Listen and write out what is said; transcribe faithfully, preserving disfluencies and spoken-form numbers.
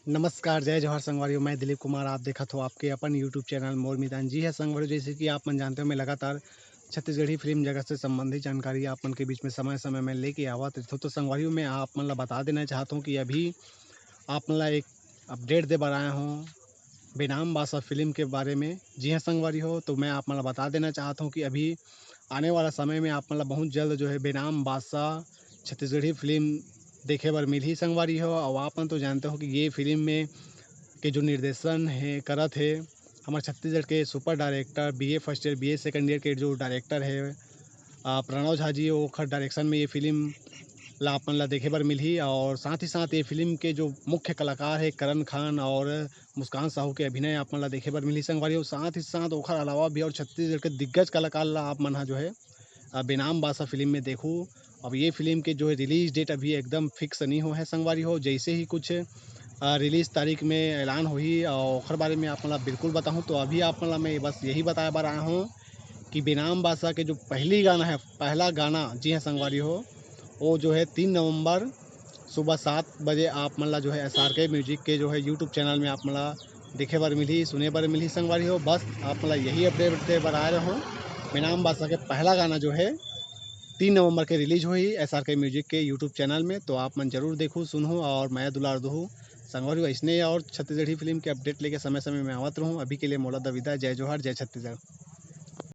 नमस्कार, जय जोहार संगवारी हो, मैं दिलीप कुमार, आप देखत हो आपके अपन YouTube चैनल मोर मैदान। जी है संगवारी, जैसे कि आप मन जानते हो, मैं लगातार छत्तीसगढ़ी फिल्म जगत से संबंधित जानकारी आप मन के बीच में समय समय में लेके आवत रहथों। तो संगवारी हो, मैं आप मन ला बता देना चाहत हूँ कि अभी आप मन ला एक अपडेट दे बर आया हूँ बेनाम बासा फिल्म के बारे में। जी हाँ संगवारी हो, तो मैं आप मन ला बता देना चाहत हूँ कि अभी आने वाला समय में आप मन ला बहुत जल्द जो है बेनाम बासा छत्तीसगढ़ी फिल्म देखे बर मिलही संगवारी हो। और आप मन तो जानते हो कि ये फिल्म में के जो निर्देशन है करत है हमारे छत्तीसगढ़ के super director, BA first year, BA second year के जो डायरेक्टर है, आ, प्रणव झा जी, ओखर डायरेक्शन में ये फिल्म ला आप मन ला देखे बर मिलही। और साथ ही साथ ये फिल्म के जो मुख्य कलाकार है करण खान और मुस्कान साहू के अभिनय आप मन ला देखे बर मिलही संगवारी हो। साथ ही साथ ओखर अलावा भी और छत्तीसगढ़ के दिग्गज कलाकार ला आप मन हा जो है, आ, बेनाम बासा फिल्म में देखू। अब ये फिल्म के जो है रिलीज डेट अभी एकदम फिक्स नहीं हो है संगवारी हो, जैसे ही कुछ रिलीज तारीख में ऐलान होही और ओखर बारे में आप मन ला बिल्कुल बताहूँ। तो अभी आप मन ला मैं बस यही बताए बर आया हूँ कि बेनाम बासा के जो पहली गाना है, पहला गाना, जी हाँ संगवारी हो, वो जो है तीन नवंबर सुबह सात बजे आप मन ला जो है एस आर के म्यूजिक के जो है यूट्यूब चैनल में आप मन ला देखे बर मिलही, सुने बर मिलही संगवारी हो। बस आप मन ला यही अपडेट दे बर आए रहूँ। बेनाम बासा के पहला गाना जो है तीन नवंबर के रिलीज होही एस आर के म्यूजिक के यूट्यूब चैनल में, तो आप मन जरूर देखू, सुनहू और मया दुलार दुहू संगवारी हो। ऐसने और छत्तीसगढ़ी फिल्म के अपडेट लेके समय समय में आवत रहूँ। अभी के लिए मोला द विदा। जय जोहार, जय छत्तीसगढ़।